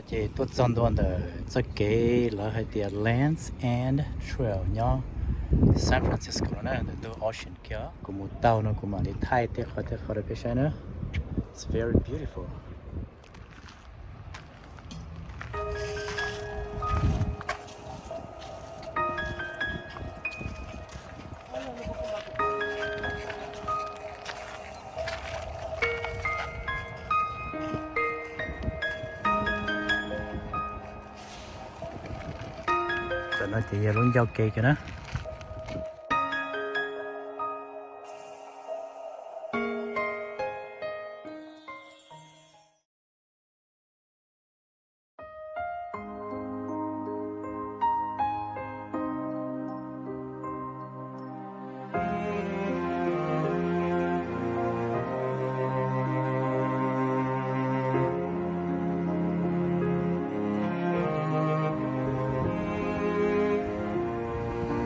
Ces tuaj txog ntua ntawm txoj kev lawv hais tias Lands End Trail nyob San Francisco no na, ntawm ntug ocean kiag. Kuv mus taug no kuv mam li thaij tej qhov tej qhov rau peb saib na. It's very beautiful. Tam no ces yog lub ncauj ke kiag na.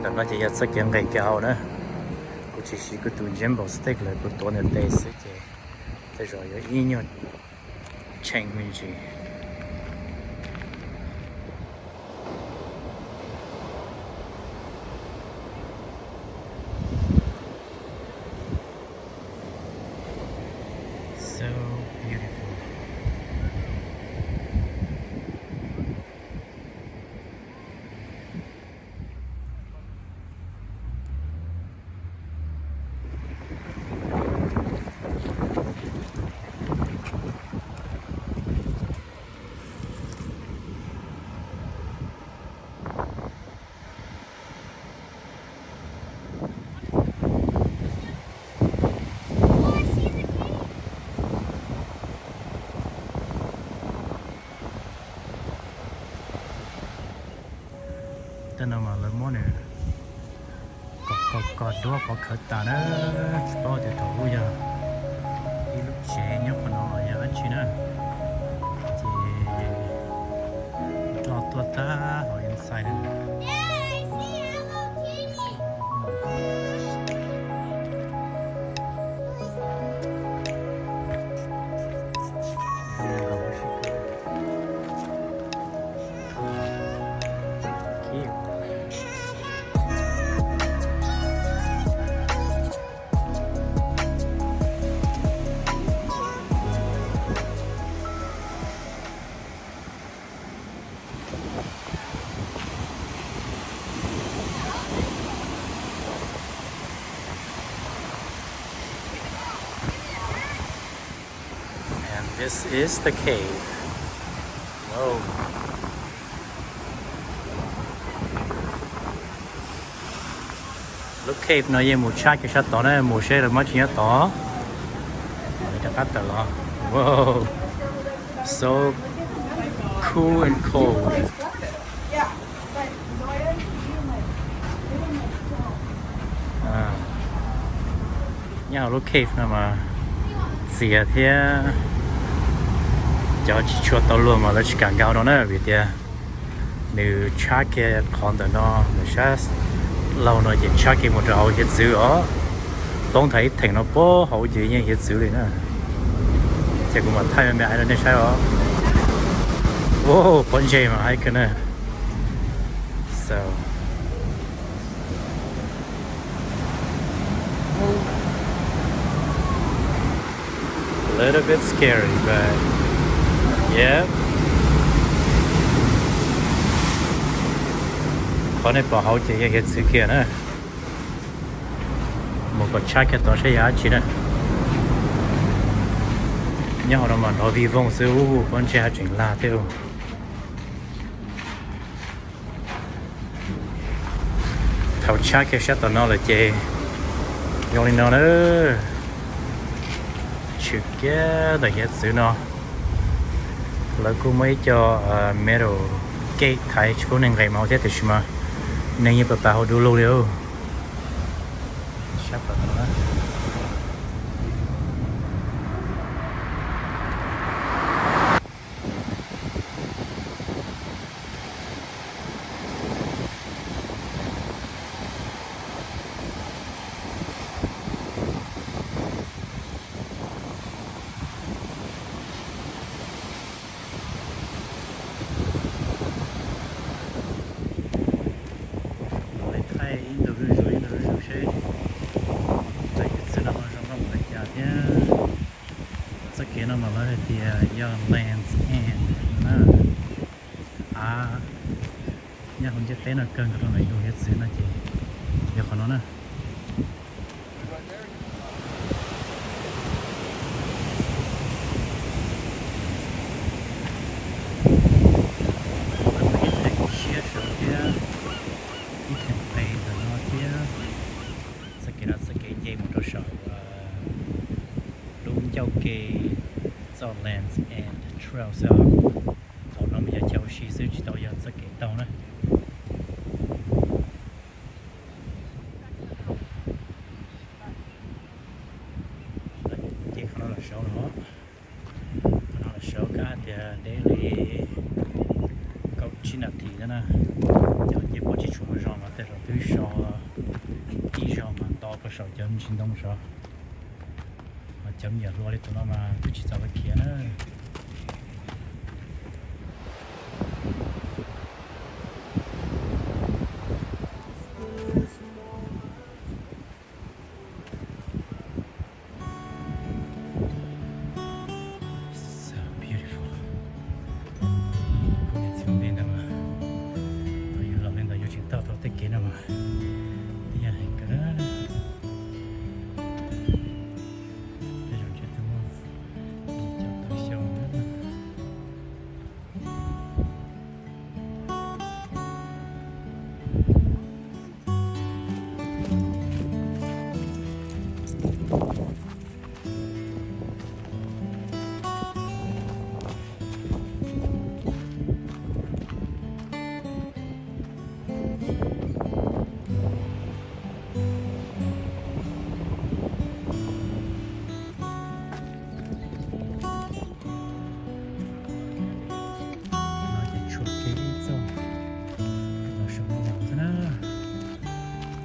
Tam no ces yog txoj kev nqes kev haus na. Kuv tsis siv kuv tus Jimbo stick lawm, kuv tuav ntawm tes xwb ces tej zaum yuav ib nyuag tsheej me ntsis. So beautiful. Tej no mas lawv muab nws kom kom kom duab qhov khawv tas na, tsis paub tias thaum ub yog ib lub tsev nyob qhov no los yog dab tsi na, ces roj tuaj tag hauv inside na. And this is the cave. Whoa. Lub cave no yeej mus tshab kiag sab tod na, mus seb lawv muab tsis nyob tod. Rov qab tawm los. Wow. So cool and cold. Nyob hauv lub cave no mas txias thiab cov tsis tshua tau luag mas lawv tsis kam nkag no na, vim tias nws tshab kiag qhov ntawm no, ntawm sab laug no ces tshab kiag mus rau hauv hiav txwv os. Poob nthav ib theem no puag hauv ces yeej hiav txwv li na. Ces kuv mam thaij me me rau nej saib os. Wow, pob ntseg mas haib kawg na. So, a little bit scary, but yeah. Qhov nej pom hauv ces yog hiav txwv kiag na. Mus kom tshab kiag tod saib yog dab tsi na. Nyob hauv no mas nrov vij voog xwb, ub, pob ntseg haj tseem lag thiab. Thaum tshab kiag sab tom no lawm ces zoo li no na. Tshwm kiag ntawm hiav txwv no, lawv kuj muaj ib co metal gate thaiv tsis pub neeg nqes mus hauv thiab, tiam sis mas neeg yeej pas pas hauv du lug li. Sab tom no na. Txoj kev no mas lawv hais tias yog Land's End na. A, nyob hauv ntiaj teb no kawg nkaus rau ntawm yus hiav txwv no ces yog qhov no na. Ib theem tshiab saud thiab, ib theem pem ntawm no thiab. Txoj kev no txoj kev nce mus rau saum lub ncauj ke txoj Land's End Trail xwb os. Thaum no mas yog chaw ua si xwb tsis tau yog txoj kev taug na. Ces qhov no los saud no, qhov no los saud kab tias deb li kaum tsib nas this na. Cov nce pov tsib tshum zos mas tej zaum twb so ib zos mas nto rau saum cov ntsis ntoo saud. Mas cov me nyuam hluas li tus no mas twb tsis txaus lawv khiav na. So beautiful. Kuv niam txiv ua ntej ntawd mas, yus los li ntawd yus tseem taug tau tej kev no mas, ib yam heev kawg. Tej zaum ntshe twb muaj yim caum tawm xyoo na. No ces tshuav kev ib txoj los saum no los xwb na.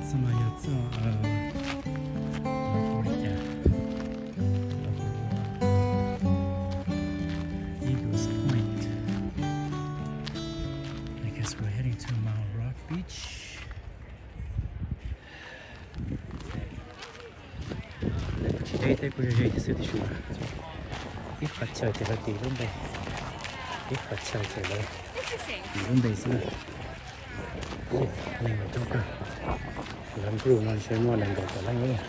Txoj no yog txoj, los hu li cas, los hu ua Eagles Point. I guess we're heading to Mount Rock Beach. Tsis deb thiab, kuj ze ze xwb tiam sis mas ib qho chaw ces lawv tis lub npe, ib qho chaw ces lawv tis lub npe xwb na. Leej los coob kawg, lawv nplooj no ntshe muaj nees nkaum tawm leej.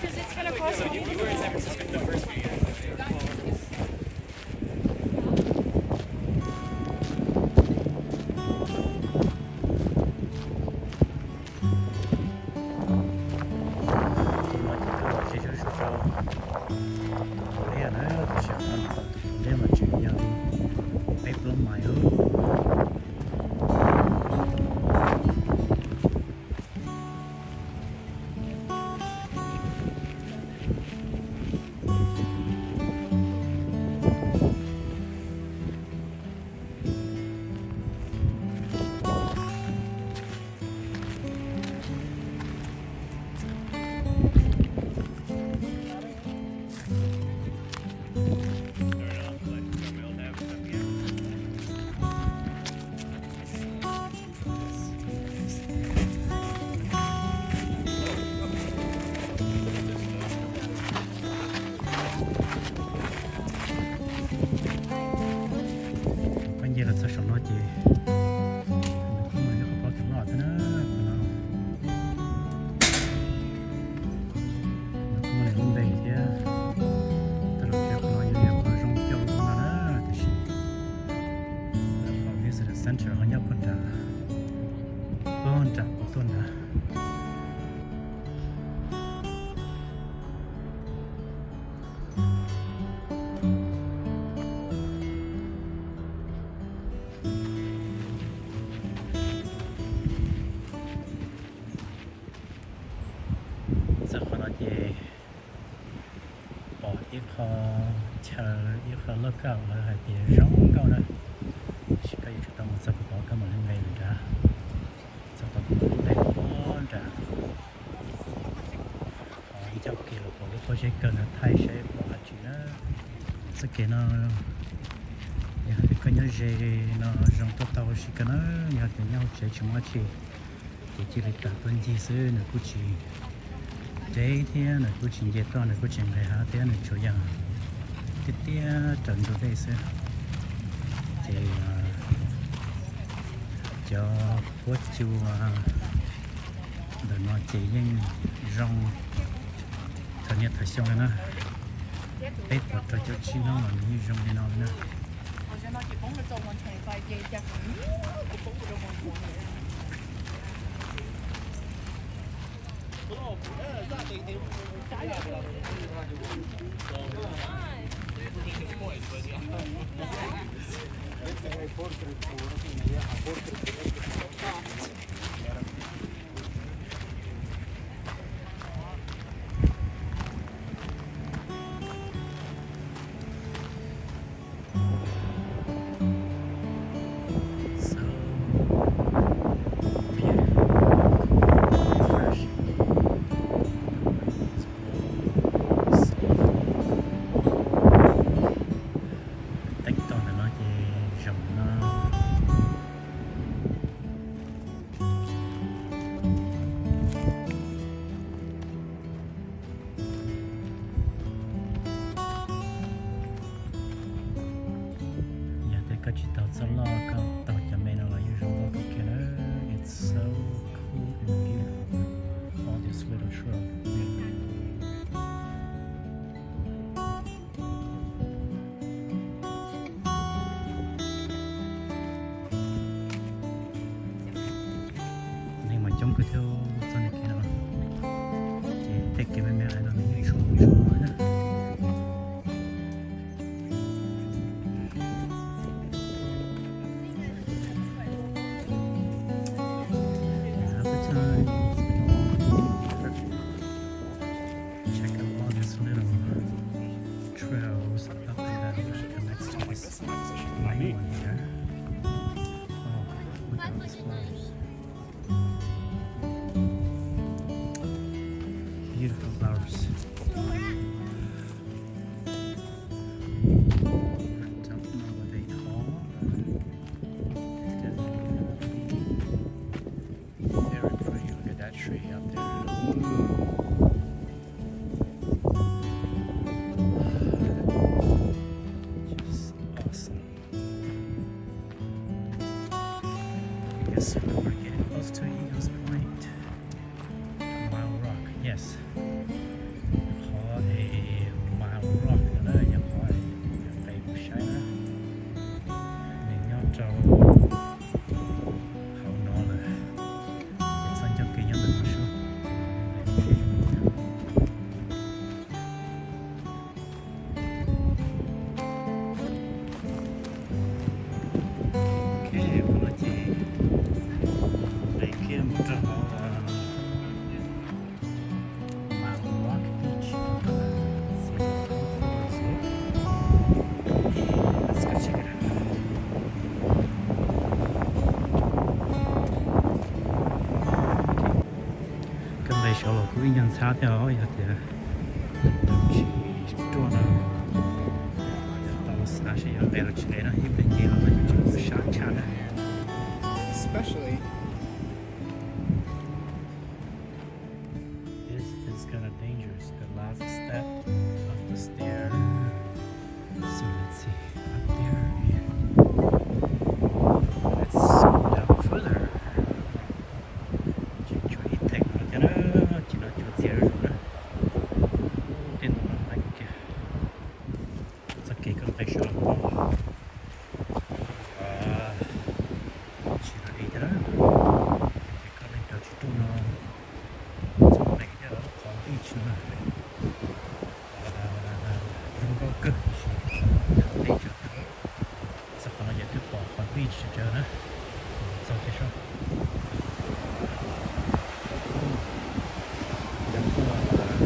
Tus no ces tuaj los ze zuj zus rau Pus Liaj na, tab sis qhov no txog Pus Liaj mas tseem yog li peb plaub mais. Pab nce los txog saum no ces nws kuj muaj ib qho parking lot thiab na, qhov no. Nws kuj muaj lub npe thiab, tej zaum qhov no yog qhov zoo coj lub no na, tiam sis qhov visitor center ho nyob puag nram, puag nram kuv tuaj nrad. Txog qhov no ces pom ib qho chaw, ib qho loj kawg lawv hais tias zoo nkauj na, tiam sis koj yuav tsum tau mus txog puag tod koj mam li nqes lawm nrad. Txog tod koj mam li nqes lawm nrad. Qhov ncauj ke los pom lub pob zeb kawg na, thaij saib pom dab tsi na. Txoj kev no yog hais tias koj nyob ze no zoo tuaj tau ua si kawg na, yog hais tias nyob hauv tsev tsis muaj dab tsi Ces cia li tawm tuaj ncig xwb, nws kuj tsis deb thiab nws kuj tsis nce toj, nws kuj tsis nqis hav thiab, nws tsuas yog tiaj tiaj raws ntug dej xwb. Ces cov huab cua ntawm no ces yeej zoo thaum niaj thaum xyoo li na. Peb puas rau caum tsib hnub los nws yeej zoo li no li na. So beautiful, refreshing. Teeb toj ntawm no ces zoo no. Yog tias koj tsis tau txoj loj, koj taug cov me no los yeej zoo nkauj kawg kiag na. It's so cool and beautiful. All this little trail. Neeg mas coob kawg thiab txoj niag kev no. Ces tej kev me me no nws yeej tshuav mus tshuav na. Check out all these little trails up and down that connects to this main one here. Oh, look at all these flowers. Beautiful flowers. I don't know what they call. Definitely very pretty. Look at that tree up there. Just awesome. I guess we're getting close to Eagles Point. Mile Rock, yes. Qhov es Mile Rock no na yog qhov es qe mus saib na. Nws nyob rau hauv no lawm. Txoj ncauj kev nyob ntawm no sub. Ok, qhov no ces nqis kiag mus rau hauv Mile Rock Beach. Let's go check it out. Koj nqis saud los kuj ib nyuag ntxhab thiab os, yog tias tsis ruaj no. Tau xav seb yog nqis los tsis nqis no, ib pliag nce los no yus tsis sab tshaj na. Especially This is kind of dangerous, the last step of the stair. So let's see, up there and let's go down further. Tseem tshuav ib theem no thiab na, ces no cuag txias zuj zus na. Tej ntawm no laiv kiag. Txoj kev koj nqis saud los tsis ready thiab na, ces koj leej twg tsis ruaj no txhob nqis thiab, lawv lub qhov beach no na. Zoo nkauj kawg tiam sis yog teb tsawv kawg. Txog qhov no ces twb pom qhov beach tsawv na, txog kiag sab. Yog tuaj kaum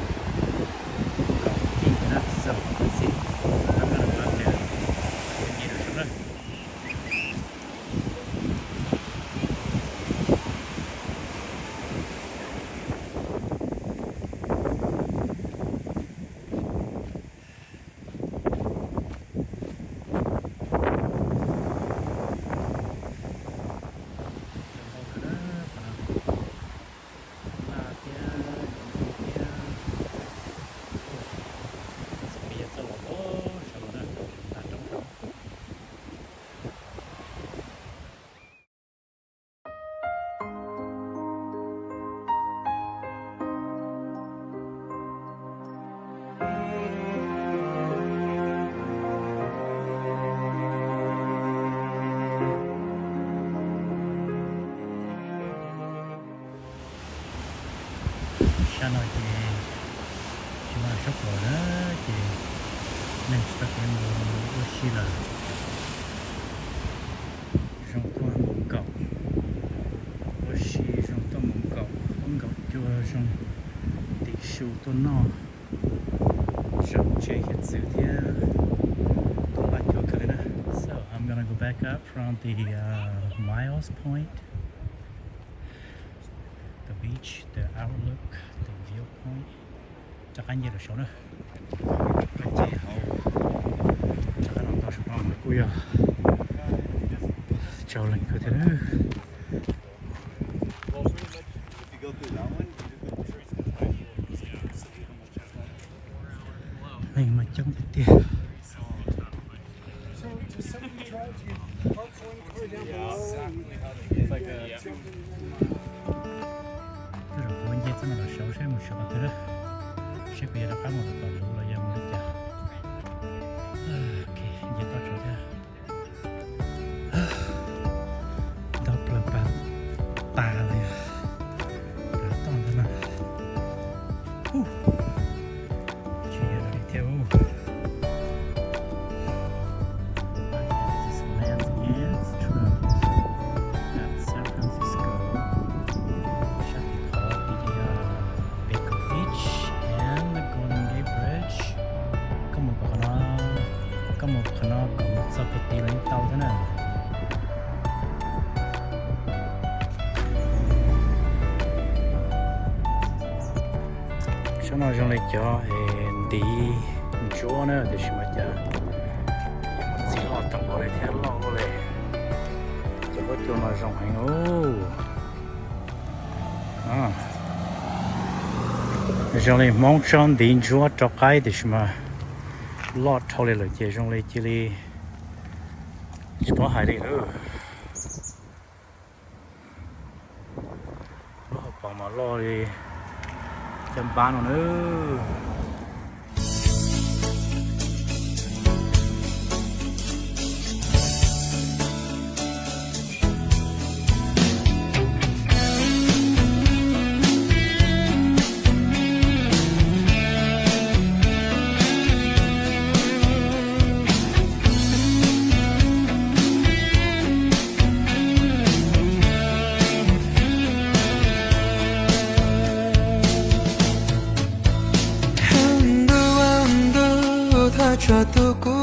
pib na, so let's see, I'm gonna go up there, nce rau sab na. Tam no ces tsis muaj neeg sab pom na, ces neeg tsis tau kev mus ua si lawm. Zoo tuaj mus nkaum, ua si zoo tuaj mus nkaum, ua nkaum cua zoo tiv su tuaj noj, zoo tsev hiav txwv thiab tuaj npaj cua kawg li na. So I'm gonna go back up from the uh, Miles Point, the beach, the outlook, the viewpoint. Rov qab nce rau saud na. Qab nce hauv, rov qab los tau saum no mas kuj yog tsau leej kawg thiab na. Neeg mas coob tiag tiag. Tej zaum kuv nce txoj no los saud seb mus saud qhov twg na, seb kuv yuav rov qab mus tom luv los yog mus li cas. Ok, nce toj tsau thiab. Nto plaws pas tas li, plaws toj ntawd na. Tsis yog li thiab. This is Lance Ann's Trails at San Francisco. Sab tim qhov Baker Beach and the Golden Gate Bridge. Koj mus qhov no, koj mus qhov no kom mus txog puag tim leej tau thiab na. Sab no zoo li cov ntiv ntsuab na, tiam sis mas cas txiv loj tag npaum li thiab loj luaj li. Cov huab cua no zoo heev. Zoo li Hmoob tsob ntiv ntsuab rov qaib tiam sis mas loj dhau li lawm ces zoo li cia li tsis paub hais li lawm. Lub hauv paus mas loj li cov npab no na. Ntuj, ntuj, thaj tsam tu kuv